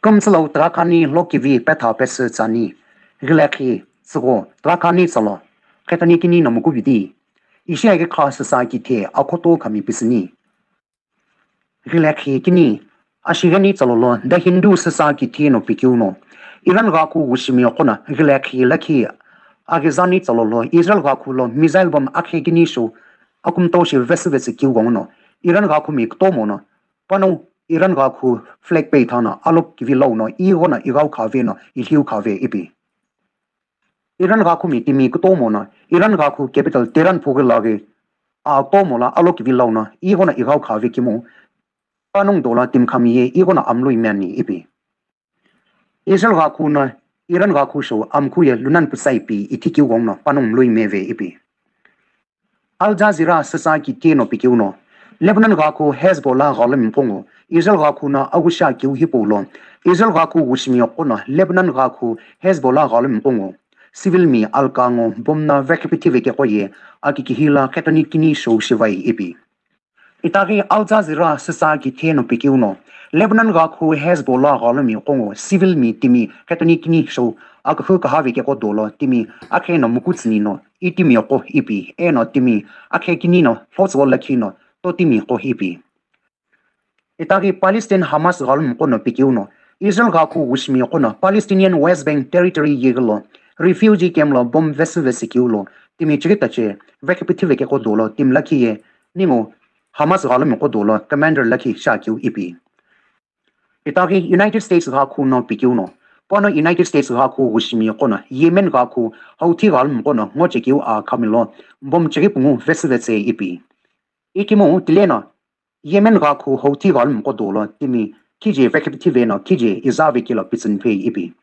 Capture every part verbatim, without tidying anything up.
Kümtsülo tügha khani lokivi petha pesü tsüani. Ghilekhi tsügho tügha khani tsülo. Khetani kini no mukuvidi. Ishi agi kha süsa kithe akhoto khami pisüni. Ghilekhi kini, ashigani tsülo lo, The Hindu süsa kithe no pikeu no. Iran ghakhu wushimi qo no, ghilekhi lakhi, aghizani tsülo lo, Israel ghakhu lo, missile bomb akhe kini sho, akumto shi vesü vesü keu gong no. Iran ghakhu mi kutomo no, pano Iran ghakhu flag pei thana, alo kivi lau no, igho no, ighau khave no, ilhiu khave ipi. Iran ghakhu mi timi kutomo no, Iran ghakhu capital Tehran phughi laghi, a kutomo la alo kivi lau no, igho no ighau khave kimu, panung dola timi khami ye, igho no amlu imiani ipi. Israel ghakhu no, Iran ghakhu sho, amkhu ye, lunan pusa ipi, ithi keu gong no, panung mlu imeve ipi. Al Jazeera süsa kithe no pikeu no. Lebanon ghakhu Hezbollah ghalumi qo ngo, Israel ghakhu no aghusha keu hipau lo. Israel ghakhu wushimi qo no, Lebanon ghakhu Hezbollah ghalumi qo ngo. Civil mi alka ngo, bomb no vekipithive keqo ye, akikihi la khetani kini sho shivai ipi. Itaghi Al Jazeera süsa kithe no pikeu no. Lebanon ghakhu Hezbollah ghalumi qo ngo, civil mi timi khetani kini sho, akhu kahave keqo dolo, timi akhe no mukutsüni no, itimi qo ipi, eno timi akhe kini no, lhotsüwo lakhi no, totimi qo ipi. Itaghi Palestine Hamas ghalumi qo no pikeu no, Israel ghakhu wushimi qo no, Palestinian West Bank territory yeghi lo, refugee camp lo, bomb vesü vesü keu lo, timi chighi tache, vekipithive keqo dolo, timi lakhi ye, ningu Hamas ghalumi qo dolo, commander lakhi sha keu ipi. Itaghi United States ghakhu no pikeu no, pano United States ghakhu wushimi qo no, Yemen ghakhu Houthi ghalumi qo no, ngo chekeu a khami lo, bomb chighi pungu vesü vesü ipi. Ikimu tile no, Yemen ghakhu Houthi ghalumi qo dolo, timi khije vekipithive no, khije izave kelo pitsüni phei ipi.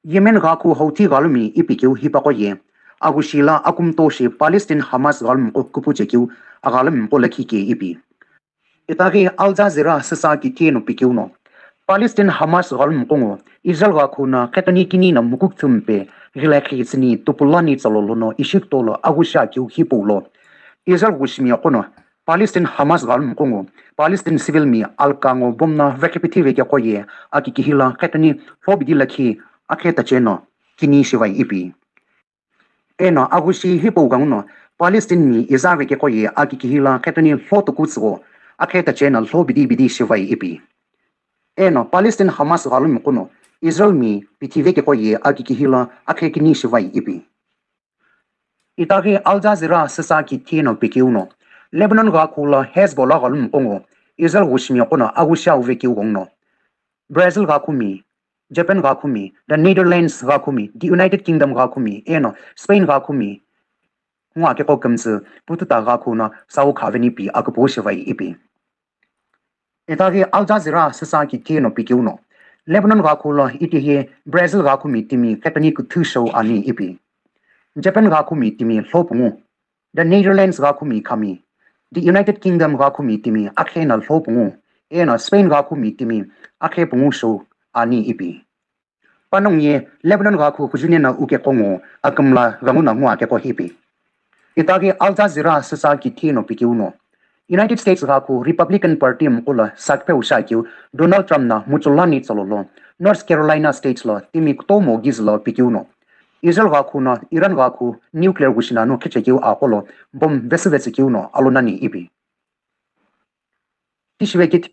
Yemen ghakhu Houthi ghalumi ipi keu hipaqo ye, aghushi la akumto shi Palestine Hamas ghalumi qo kupu chekeu, aghalumi qo lakhi ke ipi. Itaghi Al Jazeera süsa kithe no pikeu no. Palestine Hamas ghalumi qo ngo, Israel ghakhu no khetani kini no mukukthumpe, ghilekhi tsüni tupulani tsülo lo no, ishi kuto lo aghusha keu hipau lo. Israel wushimi qo no, Palestine Hamas ghalumi qo ngo, Palestine civil mi alka ngo, bomb no vekipithive keqo ye, akikihi la khetani lhobidi lakhi, akhe tache no, kini shivai ipi. Eno aghushi hipau ghenguno, Palestine mi izave keqo ye akikihi la khetani lho tukutsügho, akhe tache no lho bidi bidi shivai ipi. Eno Palestine Hamas ghalumi qo no, Israel mi pithive keqo ye akikihi la akhe kini shivai ipi. Itaghi Al Jazeera süsa kithe no pikeu no, Lebanon ghakhu la Hezbollah ghalumi qo ngo, Israel ghushimi qo no aghushi auve keu ghenguno, Brazil ghakhumi, Japan ghakhumi, the Netherlands ghakhumi, the United Kingdom ghakhumi, eno Spain ghakhumi, ngo akeqo kümtsü, pututa ghakhu no sau khaveni pi akupu shivai ipi. Itaghi Al Jazeera süsa kithe no pikeu no, Lebanon ghakhu lo itihi Brazil ghakhumi timi khetani kuthu shou ani ipi. Japan ghakhumi timi lho pungu, the Netherlands ghakhumi khami, the United Kingdom ghakhumi timi akhe no lho pungu, eno Spain ghakhumi timi akhe pungu shou ani ipi. Panongu ye Lebanon ghakhu khuju nena ukeqo ngo akümla ghenguno ngo akeqo hipi. Itaghi Al Jazeera süsa kithe no pikeu no, United States ghakhu Republican Party mqula sakpheu shakeu Donald Trump no muchulani tsalo lo North Carolina State lo timi kutomo gizlo pikeu no, Israel ghakhu no Iran ghakhu nuclear ghushina no khechekeu aqo lo bomb vesüvetsü keu no alo nani ipi. Tishive kit,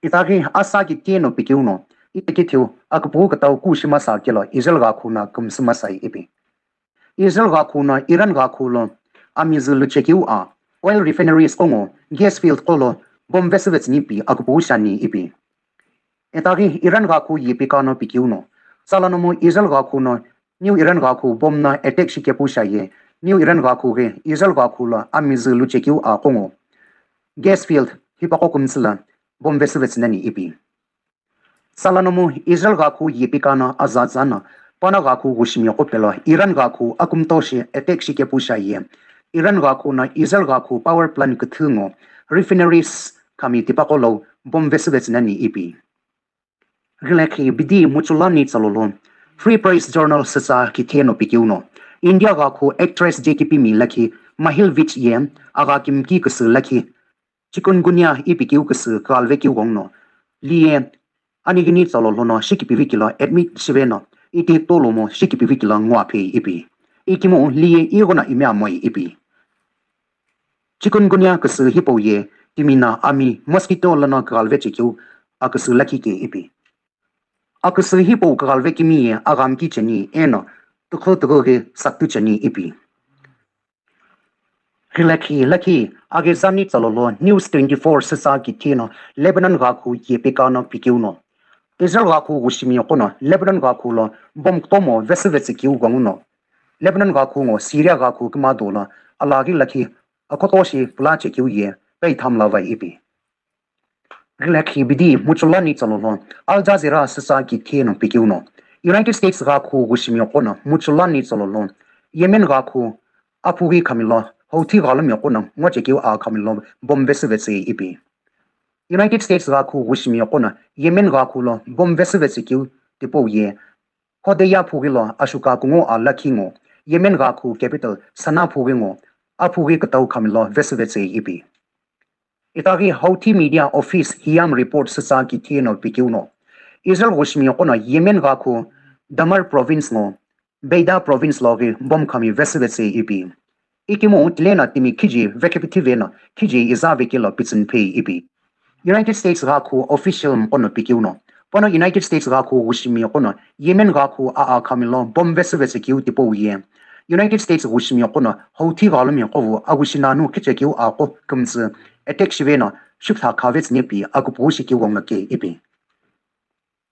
itaghi asa kithe no pikeu no, ita kitheu akupu katau kushi masa kelo Israel ghakhu no kümsü masai ipi. Israel ghakhu no Iran ghakhu lo amizü luchekeu a oil refineries qo ngo gas field qo lo bomb vesüvetsü nipi akupu shani ipi. Itaghi Iran ghakhu yipika no pikeu no, tsala nomu Israel ghakhu no New Iran ghakhu bomb no attack shikepu shaye, New Iran ghakhu ghi Israel ghakhu lo amizü luchekeu aqo ngo gas field hipaqo kümtsü la bomb vesüvetsü nani ipi. Tsala nomu Israel ghakhu yipika no aza tsana, pana ghakhu ghushimi qo pelo Iran ghakhu akumto shi attack shikepu shaye, Iran ghakhu no Israel ghakhu power plant küthü ngo refineries khami tipaqo lo bomb vesüvetsü nani ipi. Ghilekhi bidi muchulani tsalo lo Free Press Journal süsa kithe no pikeu no, India ghakhu actress J K P mi lakhi Mahil Vij ye agha kimki küsü lakhi chikungunya ipi keu küsü kalve keu gong no, liye Anighini tsalo lono shikipivikilo admit shiveno, iti tolomo shikipivikilo nguaphe ipi. Ikimu liye igona ime amoi ipi. Chikungunya kusu hipau ye, timina ami mosquito lono kagalve chekeu akusu lakhi ke ipi. Akusu hipau kagalve kimi ye aghamki cheni eno, tukhu tukhu ghi saktu cheni ipi. Rilakhi lakhi, aghi zani tsalolo News twenty-four sisa kithino Lebanon ghakhu ye pekano pikiuno. Israel ghakhu gushimi yokono Lebanon ghakhu lo bom ktomo vesüvetsü kiu gwanguno. Lebanon ghakhu ngo Syria ghakhu kima dola alaghi lakhi akotoshi pula chekiu ye pei thamla vai ipi. Rilakhi bidi muchulani tsalolo Al Jazeera sisa kithino pikiuno. United States ghakhu gushimi yokono muchulani tsalolo Yemen ghakhu aphughi khamilo Houthi ghalumi yokono ngochekiu a khamilo bom vesüvetsü ipi. United States ghakhu gushimi yokono Yemen ghakhu lo bom vesüvetsü kiu tipau ye Hodeya phughi lo ashuka kungu a lakhi ngo, Yemen ghakhu capital Sanaa phughi ngo, aphughi kutau khamilo vesüvetsü ipi. Itaghi Houthi media office Hiyam report sisa kithino pikiuno. Israel gushimi yokono Yemen ghakhu Damar province ngo, Beida province loghi bom khami vesüvetsü ipi. Ikimu tilena timi khiji vekepithiveno khiji iza vekilo pitsünphei ipi. United States ghakhu official mkono pikiuno. Pono United States ghakhu gushimi yokono Yemen ghakhu a a khamilo bom vesüvetsü kiu tipau ye. United States gushimi yokono Houthi ghalumi yokovu agushi nanu khichekiu a qo kümtsü attack shiveno shiptha khavetsü nepi akupu shikiu gongno ke ipi.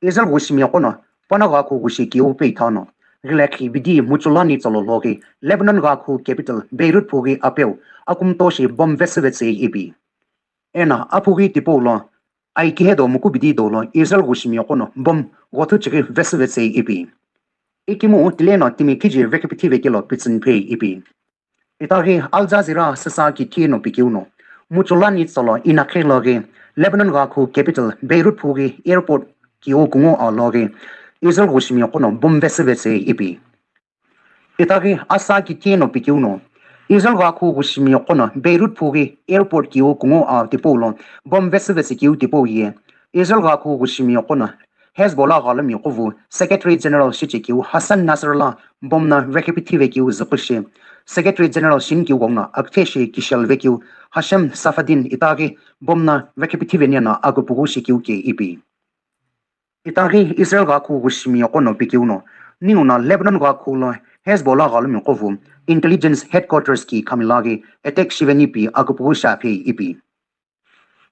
Israel gushimi yokono Pana ghakhu gushi kiu peithano. Rilakhi bidi muchulani tsalologhi Lebanon ghakhu capital Beirut phughi apeu akumtoshi bom vesüvetsü ipi. Ena aphughi tipau lo aikihe do mukubidi dolo Israel gushimi yokono bom ghothu chighi vesüvetsü ipi. Ikimu tileno timi khiji vekepithivekilo pitsünphei ipi. Itaghi Al Jazeera sisa kithino pikiuno. Muchulani tsalo inakhe loghi Lebanon ghakhu capital Beirut phughi airport kiu kungu a loghi Israel gushimi yokono bom vesüvetsü ipi. Itaghi asa kithino pikiuno. Israel ghakhu gushimi yokono Beirut phughi airport kiu kungu a tipau lo bom vesüvetsü kiu tipau ye. Israel ghakhu gushimi yokono Hezbollah ghalumi yokovu Secretary General shichekiu Hassan Nasrallah bomna vekepithivekeu zükushi. Secretary General shinkiu gongno aktheshi kishelvekeu Hashem Safadin itaghi bomna vekepithivenena akupugu shikiu ke ipi. Itaghi Israel ghakhu gushimi yokono pikiuno. Ninguna Lebanon ghakhu lo Hezbollah ghalumi yokovu intelligence headquarters ki khamilaghi attack shivenipi akupugu shaphei ipi.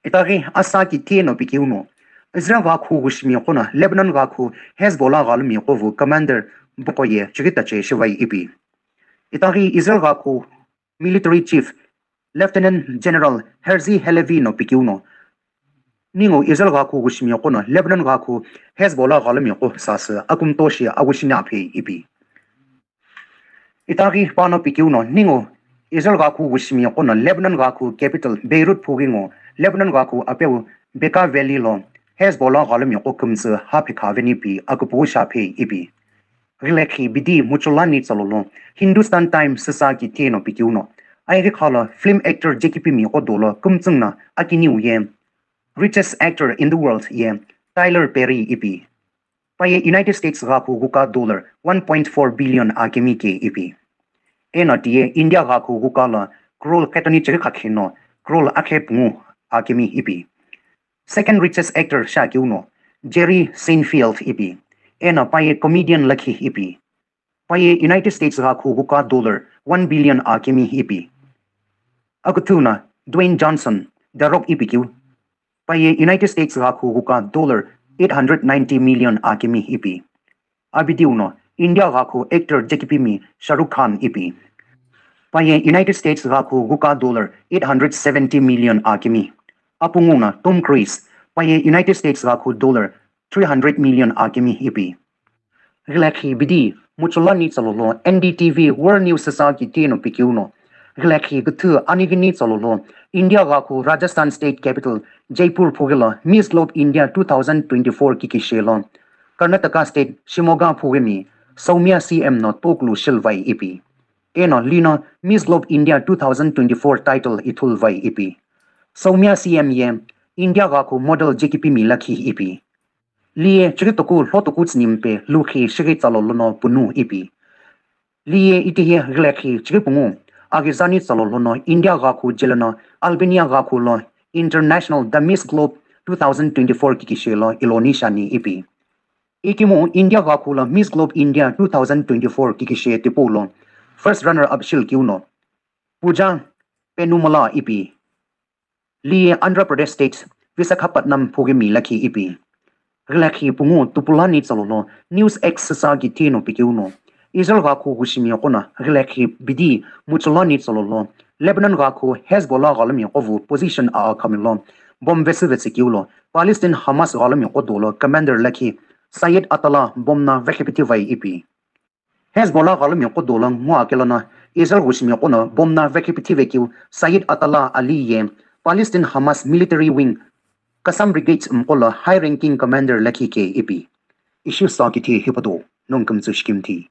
Itaghi asa kithino pikiuno. Israel ghakhu gushimi yokono Lebanon ghakhu Hezbollah ghalumi yokovu commander bukoye chigitache shivai ipi. Itaghi Israel ghakhu military chief Lieutenant General Herzi Halevi no pikiuno. Ningu Israel ghakhu gushimi yokono Lebanon ghakhu Hezbollah ghalumi yoko sasü akumtoshi agushini aphei ipi. Itaghi pano pikiuno ningu Israel ghakhu gushimi yokono Lebanon ghakhu capital Beirut phughi ngo Lebanon ghakhu apeu Bekaa Valley lo Hezbollah ghalumi yoko kümtsü haphikha venipi akupugu shaphei ipi. Rilakhi bidi muchulani tsalolo Hindustan Times sisa kithino pikiuno. Aighi khala film actor Jackie Pimi qo dolo kümtsüngna akiniu ye richest actor in the world ye Tyler Perry ipi. Paye United States ghakhu ghuka dollar one point four billion akimi ke ipi. Eno tiye India ghakhu ghuka la crore khetoni chighi khakhino crore akhe pungu akimi ipi. Second richest actor shakiuno Jerry Seinfeld ipi. Eno paye comedian lakhi ipi. Paye United States ghakhu ghuka dollar one billion akimi ipi. Akutuna Dwayne Johnson, The Rock ipi kiu. Paye United States ghakhu ghuka dollar eight hundred ninety million akimi ipi. Abidiuno India ghakhu actor Jackie Pimi Shah Rukh Khan ipi. Paye United States ghakhu ghuka dollar eight hundred seventy million akimi. Apunguna Tom Cruise, paye United States ghakhu dollar three hundred million akimi ipi. Rilakhi bidi muchulani tsalolo N D T V World News sisa kithino pikiuno. Rilakhi guthu anighini tsalolo India ghakhu Rajasthan State Capital Jaipur phughi lo Miss Globe India two thousand twenty-four kikishelo Karnataka State Shimoga phughimi Soumya C M no toklu shilvai ipi. Eno lino Miss Globe India two thousand twenty-four title ithulvai ipi. Soumya C M ye India ghakhu model Jackie Pimi lakhi ipi. Liye chighi toku lho toku tsünimpe lukhi shighi tsalo lono punu ipi. Liye itihi ghilekhi chighi pungu aghizani tsalo lono India ghakhu jelono Albania ghakhu lo International The Miss Globe two thousand twenty-four kikishe lo iloni shani ipi. Ikimu India ghakhu lo Miss Globe India two thousand twenty-four kikishe tipau lo first runner up shilkiu no Pooja Pennamula ipi. Liye Andhra Pradesh State Visakhapatnam phughi mi lakhi ipi. Ghilekhi pungu tupulani tsalo lo News X sisa kithi no pikeu no Israel ghakhu ghushimi qo no ghilekhi bidi muchulani tsalo lo Lebanon ghakhu Hezbollah ghalomi qo vu position a akhami lo bomb vesü vetsekeu lo Palestine Hamas ghalomi qo dolo commander lakhi Sayed Atallah bomb na vekhipithivai ipi. Hezbollah ghalomi qo dolo ngo akelo no Israel ghushimi qo no bomb na vekhipithivekeu Sayed Atallah Ali ye Palestine Hamas military wing Qassam Brigade mqo lo high ranking commander lakhi ke ipi. Ishi sa kithi hipado nongkümtsü shikimthi.